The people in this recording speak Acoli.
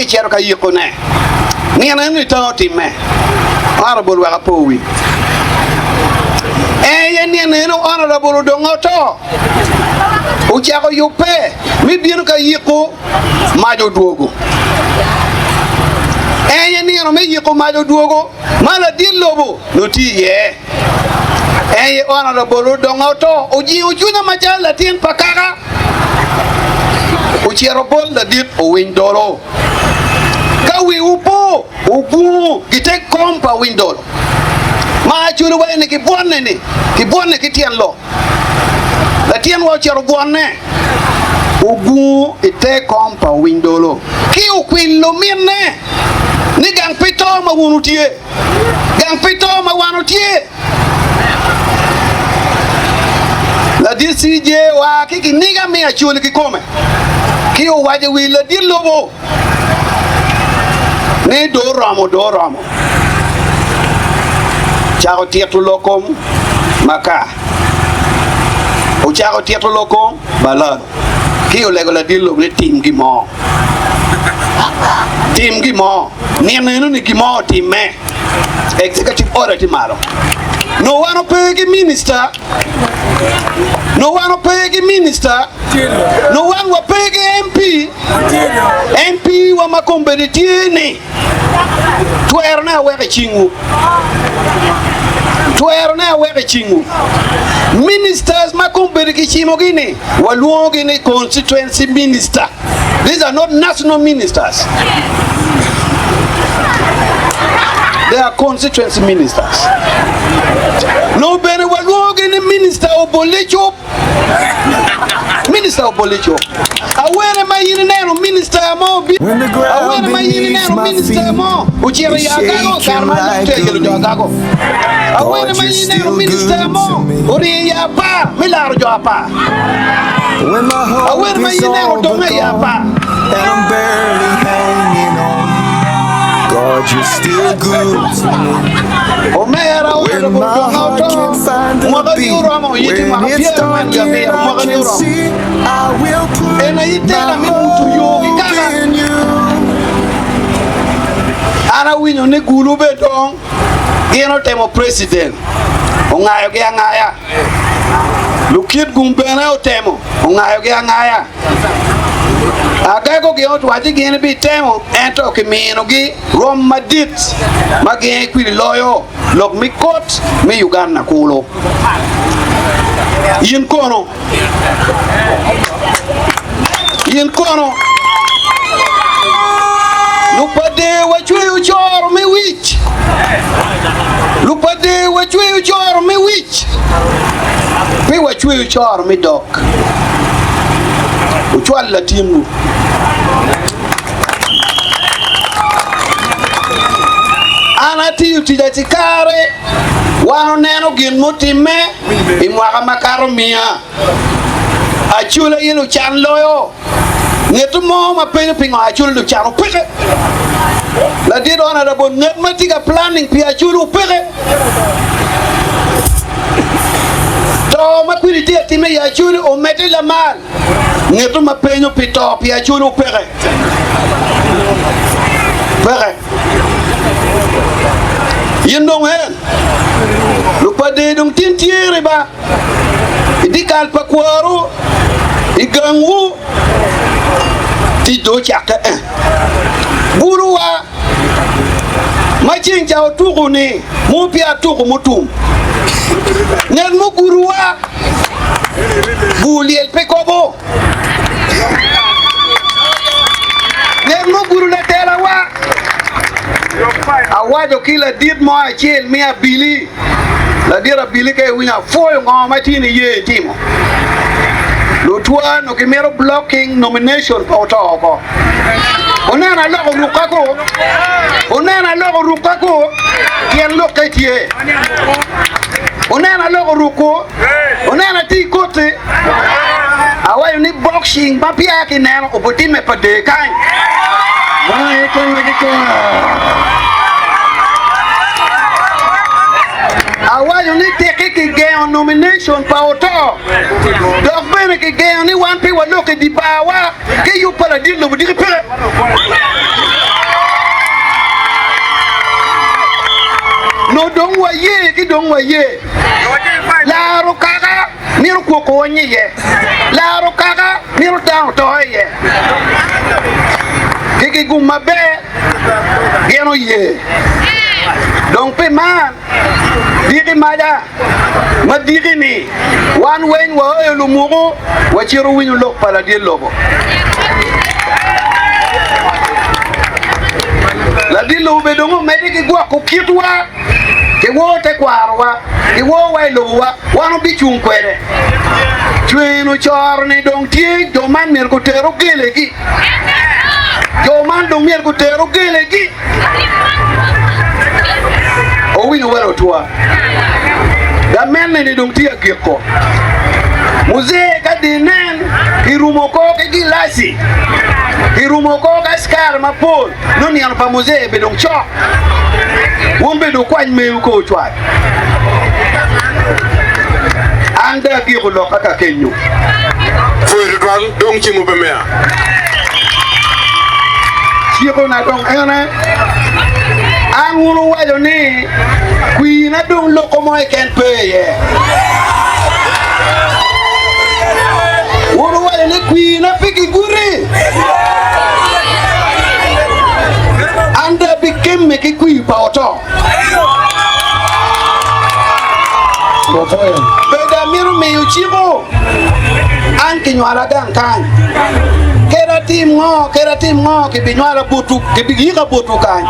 kicito ka yikone. Nino eno-ni tango otimme. Honourable wek apo wi. En aye nino eno Honourable odongo oto. Ocako yubbe me bino ka yiko mac odwogo. En aye nino me yiko mac odwogo ma ladit lobo nongo tye iye. En aye Honourable odongo oto ojingo cwinya macalo latin pa kaka. Ocito bot ladit owiny dolo. Ka wiwu po, wugungu i te kom pa owiny dolo ma aculo wa ni gibwonne-ni, gibwonne ki tyen lok. Latinwa ocito obwonne, ogungu i te kom pa owiny dolo ki okwilo minne ni gang pe to ma wun wutye, gang pe to ma wan wutye. Ladit CJ oa ki kiniga me Acholi kikome ki owaco i wi ladit lobo ni do oromo do oromo. Cako tito lok kom maka ocako tito lok kom balalo ki olego ladit lobo ni tim gin mo tim gin mo nino eno ni gin mo otimme. Executive order tye malo. Nongo wan ope ki minister, nongo wan ope ki minister, nongo wan wape ki MP, MP wa ma kombeddi tye ni twerone aweko i cingwu, twerone aweko i cingwu. Ministers ma kombeddi kicimogi ni walwongogi ni constituency minister. These are not national ministers. They are constituency ministers. No bene walwongogi ni minister obole cup. Minister obole cup. Awene ma in ineno minister mo bi When the ground awene ma in beneath ineno my minister feet mo ocito is i agago kare shaking ma lok like tye a yelo jo leaf, agago. Awene God, ma you're in ineno still minister good mo to me. orye i apar me laro jo apar. When my hope Awene ma is in ineno all but odonge i gone apar. and I'm barely hanging on, God, you're still good to me. Omera When Honourable my Donga heart Oto, can't find a mwaka ni beat, oromo, in tye when mwaka it's pyerangwen dark wiye and abiro, I mwaka ni can't oromo. see, I will put En aye my tela me buto yo ki hope kaka. in you. An awinyo ni Gulu be dong gin otemo president ongayogi angaya. Lukit gum bene otemo ongayogi angaya. Agego gin otwaci gin ibitemo ento kiminogi rwom madit ma gin kwiri loyo lok me kot me Uganda kulu. In kono? In kono? Lupader wacweyo coro me wic. Lupader wacweyo coro me wic. Pe wacweyo coro me dog. Wucwal latinwu. An atiyo tic acikare, wan oneno gin mutimme i mwaka makato miya. Acol aye lucan loyo. Ngeto mo ma penyo pingo Acholi lucan opeke. Ladit Honourable nget ma tye ka planning pi Acholi opeke. To ma kwidi tye ka time i Acholi omedde lamal. Ngeto ma penyo pi to pi Acholi opeke. Peke. In dong en lupadee dong tin tye riba. I dyekal pa kwaru i gangwu, tic dong ocakke. Buluwa ma ceng ca otuku-ni mo peya tuku mutum. Ngat muguruwa bur lyel pe kobo. Ngat mugudo latelawa. Awaco ki ladit mo acel me abili. Ladit abili ka iwinyo apwoyo ngo ma tye ni ye itimo. Lutwa no gimito blocking nomination pa oto oko. Oneno aloko rukka ko. Oneno aloko rukka ko. Tyen lokke tye. Oneno aloko rukko. Oneno atye i koti. Awaco ni boxing ma peya kineno obitimme pa der kany. Meno aye kome kikome. Awaco ni tiki kigengo nomination pa oto dok bene kigengo ni wan pe walok i di barwa ki yub pa ladit lobo diki peke. waye. Laro kaka mito kwoko ony iye. Laro kaka mito dano oto iye. Ki gigum maber gin oye. Dong pi man, diki maca ma diki-ni, wan weng waoyo lumuku wacito winyo lok pa ladit lobo. Ladit lobo bene dong omedde ki gwoko kitwa, ki wor tekwarowa, ki worwa i lobowa, wan wabicung kwede. Cweno coro-ni dong tye, jo man myero guter ogelegi. Jo man dong myero guter ogelegi. Owinyo welo otwa. Gamente-ni dong tye agiko. Muzee ka di nen kirumo oko ki gilaci, kirumo oko ki askari mapol, nongo nino pa muzee be dong cok. Wun bene wukwany mewu ka wucwal. An dong agiko lokka ka kenyo. Pwoyo tutwal dong cimo pe meya. Cikona dong ene, an wun wuwaco ni kwina dong loko mo keken pe iye. Wun wuwaco ni kwina pe kiguti. An dong abikemme ki kwir pa oto. Bedo amito miyo ciko, an kinywala gang kany. Kadi atim ngo, kadi atim ngo, kibinywala botwu, kibiyika botwu kany.